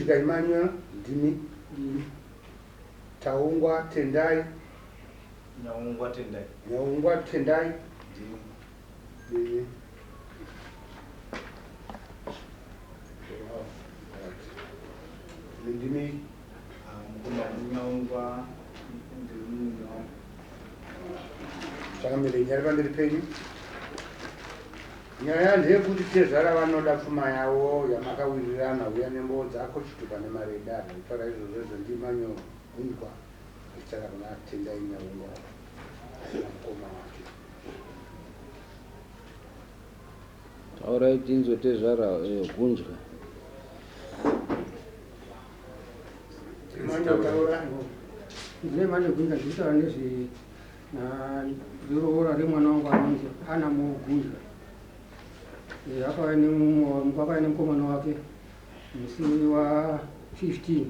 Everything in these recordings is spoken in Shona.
Gundya Emmanuel ndimi. Ndini. Taungwa Tendai. Nyaungwa Tendai. Nyaungwa Tendai. Ndini. Ndimi. Wow. Right. Ndimi. Mukoma Nyaungwa ndiri munhu wangu. Chakamire nyaya pamberi penyu. Nyaya ndeyekuti tezvara vanoda pfuma yavo yamakawirirana uya nembowo dzako chitupa nemari yedare kutaura izvozvo izvo ndiManuel Gundwa achitaura kuna Tendai Nyaungwa namukoma wake. Taurai tinzwe tezvara Gundya. Emmanuel taura. Ndine Emmanuel Gundya ndiri kutaura nezve roora remwana wangu anonzi Anamo Gundya. Akauya akauya nemukomana wake musi wa 15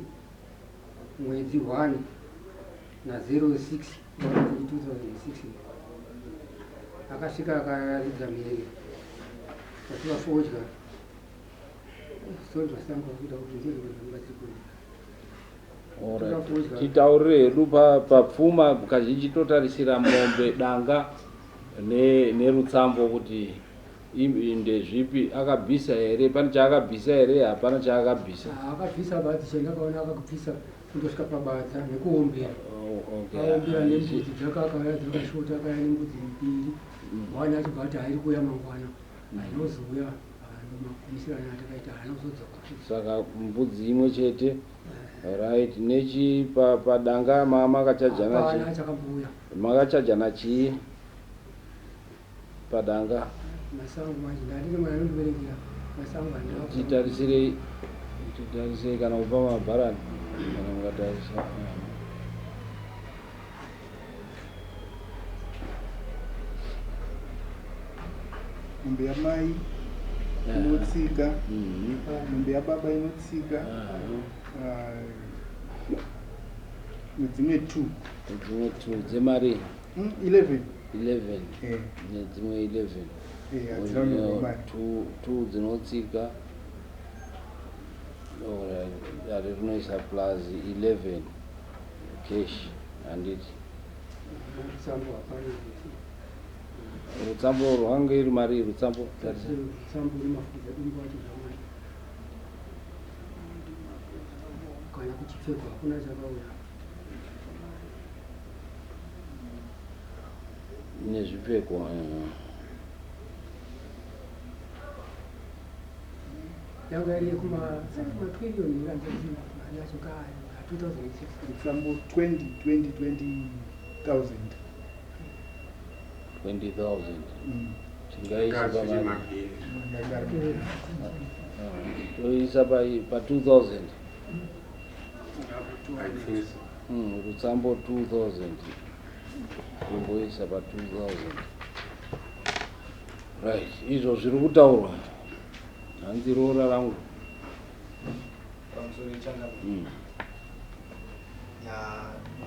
mwedzi 1 na 06 2006 akasvika akaridza mhere achiva fodya. Sorry, masango akuita kuti ndizvo zvamubatsiri kuita. Alright. Titaurire hedu papfuma kazhinji totarisira mombe danga nerutsambo kuti ndezvipi akabvisa here pane chaakabvisa here hapana chaakabvisa. Akabvisa badzi chandakaona akabvisa kundosvika pabadza nekuombera. Oh, okay. Aombera nembudzi dzake akauya dzakashota akauya nembudzi mbiri. Mwana achibva ati hairi kuuya mangwana. Hainozouya magumisirano atakaita haana kuzodzoka futi. Saka mbudzi imwe chete. Right. Nechi padanga makachajana Hapana chii? chakambouya. Makachajana chii padanga? Masango manje ndandine mwana anondiberekera masango handina. Titarisirei titarisirei kana kupa mabharani kana mukatarisa. Mombe yamai inotsika, mombe yababa inotsika, nedzimwe 2. Nedzimwe 2 dzemari? 11. 11. Nedzimwe 11. Hadzina kunyorwa mari. 2 dzinotsika. Dare rinoisa plus 11 cash handiti. Rutsambo hapana. Rutsambo rwange iri mari rutsambo. Rutsambo nemafudzi adumbu acho zvamai. Kana kuchipfeko hakuna chakauya. Nezvipfeko. Yanga iri yekuma 2 million mari yacho kare 2006. Rutsambo 20 20 20,000. 20,000. Tingaisa pamari. Toisa pa 2000. Rutsambo 2000. Tomboisa pa 2000. Right, izvo zviri kutaurwa. Hanzi roora rangu. Pamusoro yechanga. Ya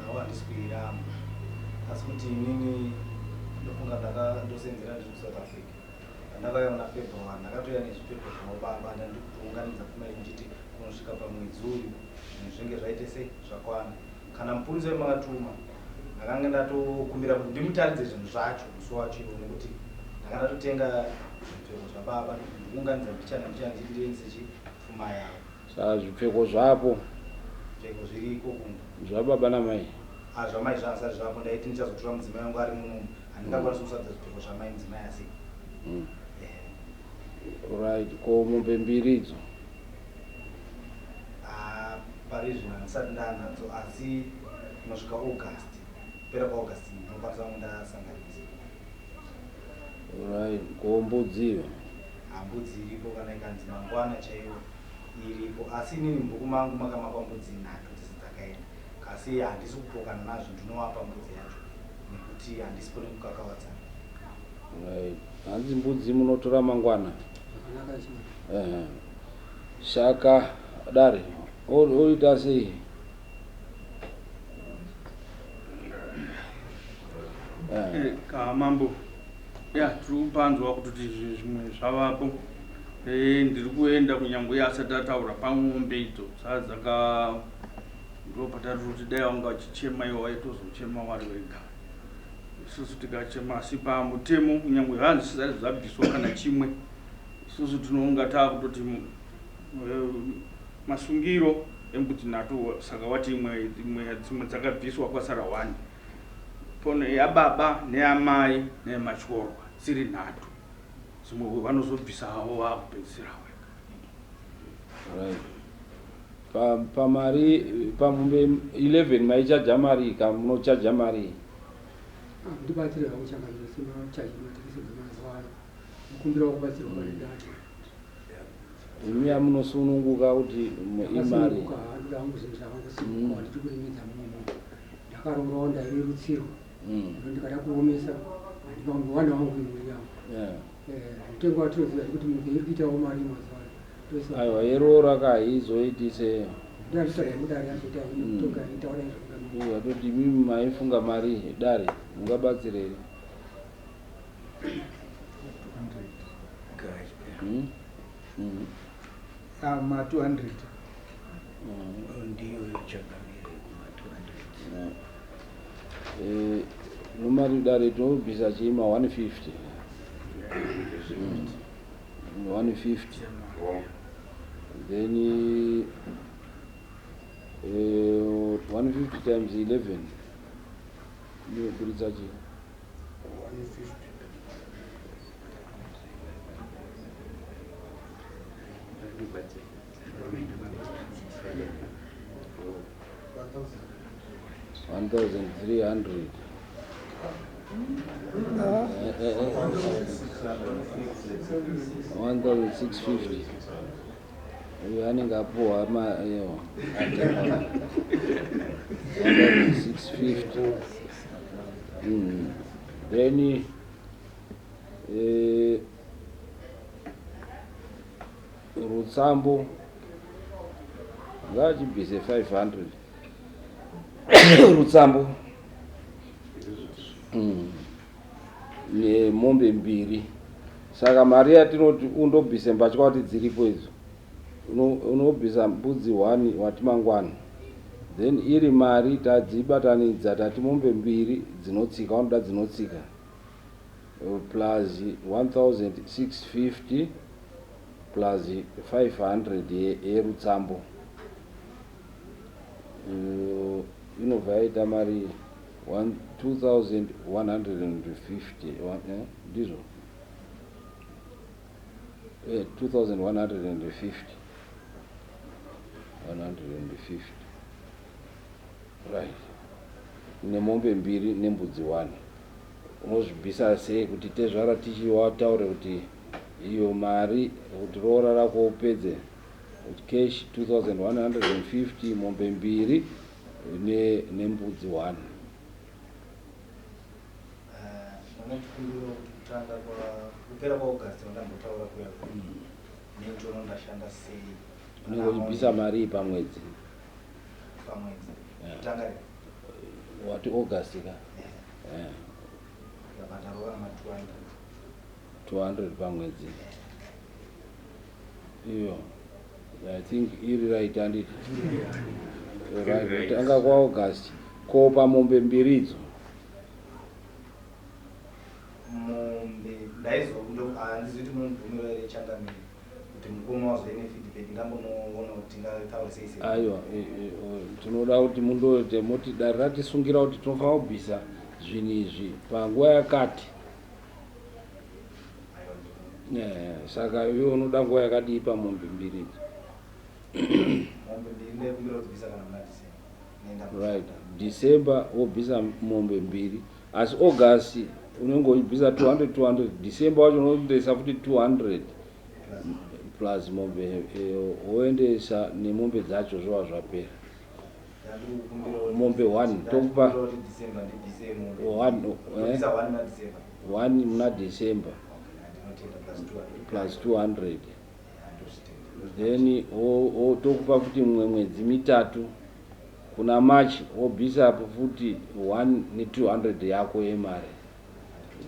nawo handisi kuiramba. Asi kuti inini ndofunga ndosenzera ndiri kuSouth Africa. Pandakauya muna February ndakatouya nezvipfeko zvavo baba ndandiri kutounganidza pfuma ndichiti kunosvika pamwedzi uyu zvinhu zvinge zvaite sei zvakwana. Kana mupurisa wemakatuma ndakanga ndatokumbira kuti ndimutaridze zvinhu zvacho musi wacho iwo nekuti ndakanga ndatotenga zvipfeko zvababa ndikuunganidza mbichana mbichana ndichiti ndiendese pfuma yavo. Saka zvipfeko zvapo? Zvipfeko zviriko kumba. Zvababa namai? Zvamai zvanga zvapo ndaiti ndichazotora mudzimai wangu ari munomu handingakwanisi kusadza zvipfeko zvamai mudzimai asi. Right, ko mombe mbiri idzo? Pari zvino handisati ndanadzo asi kunosvika August, kupera kwaAugust ndinokwanisa kunge ndasanganisa. Right, ko mbudzi iyo? Mbudzi iripo kana ikanzi mangwana chaiwo iripo asi inini mubhuku mangu makamakwa mbudzi 3 dzese dzakaenda kasi handisi kupokana nazvo ndinovapa mbudzi yacho nekuti handisipo nekukakavadzana. Right, hanzi mbudzi munotora mangwana. Zvakanaka izvo. Saka dare oita sei? Ka mambo. Ya tiri kupanzwa kuti zvimwe zvavapo. Eh, ndiri kuenda kunyangwe asati ataura pamombe idzo dzadzaka ndopatari kuti dai wanga wachichema iwo waitozochema wari wega isusu tikachema asi pamutemo kunyangwe zvanzi zvisati zvabviswa kana chimwe isusu tinonga taakutoti eh, masungiro embudzi nhatu saka wati imwe imwe dzimwe dzakabviswa kwasara one pono yababa neyamai neyematyorwa dziri nhatu Zvimwe vanozobvisa havo vakupedzisira wega. Right. Pa, pamari pamombe 11 maichaja mari ka munochaja mari ah, ndibatsire hangu changamire semachaji matekisi emazuva ano mukumbira kubatsirwa pane data imi amunosununguka kuti imari ndoda hangu zvinhu zvakangosununguka mm. ndiri kuremedza mumwe munhu ndakarorawo ndairerutsirwa mm. ndikada kuomesa handingawana wangu imhuri yangu eh, mutengo watinoziva kuti munhu iri kuitawo mari mazuva ano aiwa yeroora ka haizoitise atoti imimi maifunga mari dare mungabatsire here hmm? Hmm. Ah, ma 200 ndiyo chakamire kuma 200 eh, nomari dare tinobvisa chii ma 150 150 then eh, 150 times 11 inoburitsa chii 150 1300 1650 uyo anenge apuhwa ma 1650 mm. Then eh, rutsambo ngaachibvise 500 rutsambo mm. nemombe mbiri saka mari yatinoti undobvise mbatya wati dziripo idzo unobvisa mbudzi one wati mangwana then iri mari tadzibatanidza tati mombe mbiri dzinotsika vanoda dzinotsika plus 1650 plus 500 yerutsambo inobva yaita mari 2150 eh, ndizvo 2150 150 right nemombe mbiri nembudzi one unozvibvisa sei kuti tezvara tichiwataure kuti iyo mari kuti roora rako upedze cash 2150 mombe mbiri nembudzi one Ndinokumbira kuti kutanga kupera kwaAugust wandambotaura kuya nenditoona ndashanda sei. Unenge uchibvisa marii pamwedzi? Pamwedzi kutanga rini? Wati August ka? Ndabva ma 200. 200 pamwedzi. Iyo. I think iri right handiti? Right. Kutanga kwaAugust ko pamombe mbiri idzo? Mombe ndaizo handizivi kuti munobvumira here changamire kuti mukoma wazoe nefeedback ndambonoona kuti tingataure sei sei. Aiwa, tinoda kuti mundoite moti dare ratisungira kuti tinofanira kubvisa zvinhu izvi panguva yakati. Saka iwe unoda nguva yakadii pamombe mbiri idzi? Mombe mbiri ndaikumbira kudzibvisa kana muna December. Right, December wobvisa mombe mbiri asi August unenge uchibvisa 200 200 December wacho unoendesa futi 200 plus mombe eh, woendesa nemombe dzacho zvova zvapera mombe one tokupa one eh? one muna December plus 200 then tokupa futi mumwe mwedzi mitatu kuna March wobvisa apo futi 1 ne 200 yako yemari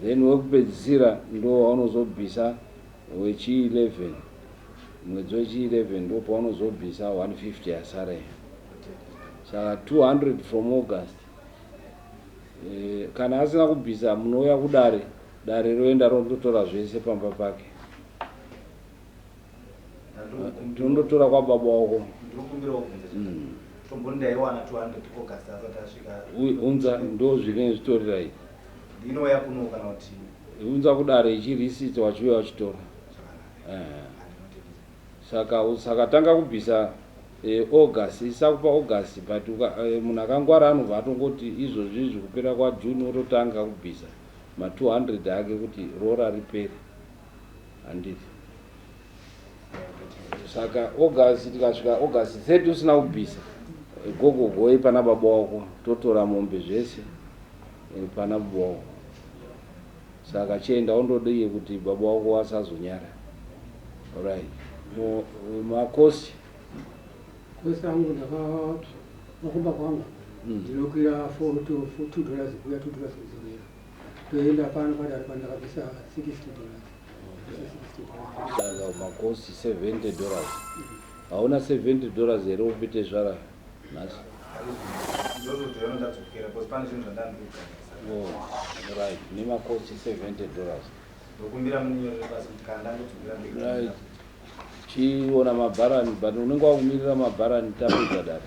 then wekupedzisira ndo waunozobvisa wechi 11 Mwedzi wechi 11 ndo paunozobvisa 150 yasara iyo. Saka 200 from August. E, kana asina kubvisa munouya kudare, dare roenda rondotora zvese pamba pake. Tondotora kwababa wako. Ndinokumbirawo kubvunza. Tomboni ndaiwana 200 August asati asvika. Unza ndo zvinenge zvitorira iyi. Ndinouya kuno kana kuti Unza kudare ichi receipt wachiuya wachitora. Zvakanaka. Eh. Saka usakatanga kubvisa August, isakupa August but munhu akangwara anobva atongoti izvozvi izvi kupera kwaJune ototanga kubvisa ma 200 ake kuti roora ripere. Handiti. Saka August tikasvika August 30 usina kubvisa gogogoi pana baba wako totora mombe zvese pana baba wako. Saka chienda undodii kuti baba wako vasazonyara. Right. Makosi. Kosi angu ndaka makumba kwangu ndinokwira 4 to 2 dollars kuya 2 dollars kudzokera. Toenda pano padare pandakabvisa 60 dollars. Ndakabvisa 60 dollars. Saka makosi 70 dollars. Hauna 70 dollars here upite zvara nhasi? Ndozotoona ndadzokera because pane zvinhu zvandandikugadzirisa. Oh, right. Nemakosi 70 dollars. Ndokumbira munyorere pasi kuti kana ndangodzokera ndega. Right. Chiona mabharani but unenge wakumirira mabharani tapedza dare.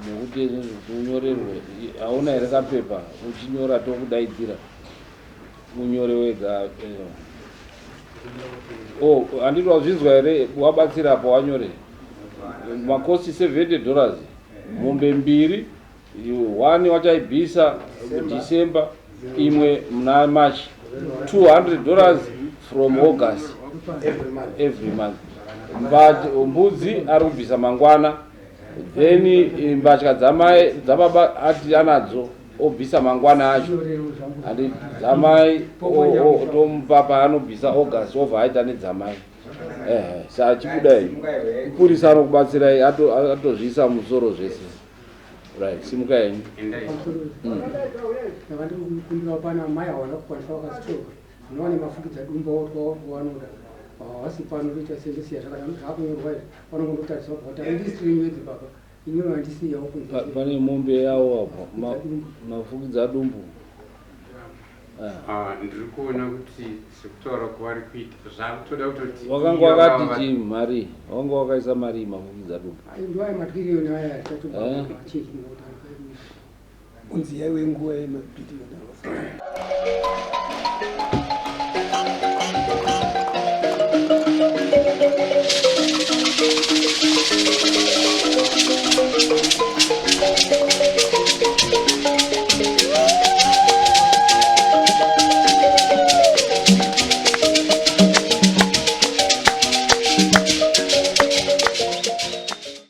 Nekuti izvozvo kuti unyorerwe hauna here kapepa uchinyora tokudaidzira unyore wega. Oh, handiti wazvinzwa here wabatsira apo wanyore makosi 70 dollars mombe mbiri one wachaibvisa December imwe muna March 200 dollars from August Every month. Every month. But mbudzi ari kubvisa mangwana, then mbatya dzamai dzababa ati anadzo obvisa mangwana acho. Handi dzamai tomupa paanobvisa August obva aita nedzamai. Ehe, saka chibudai mupurisa anokubatsirai atozviisa musoro zvese. Right, simukai henyu. Ndakandikumbira pana mai hawana kukwanisa vakastroke unowane mafukidza dumba wanoda havasi pano toita sendesiya zvakadaro zvakunyorwa izvi vanongondotarisa kuti handisiri nywedzi baba inyoyo handisiyawo kunze. Pane mombe yawo apo mafukidza dumbu. Ndiri kuona kuti sekutaura kwavari kuita zvakutoda kutoti Wakanga iyo wakati vava chi mari wanga wakaisa mari mafukidza dumbu. Ndoaya matiriyoni aya Unzi yaive nguva yemabhiriyoni.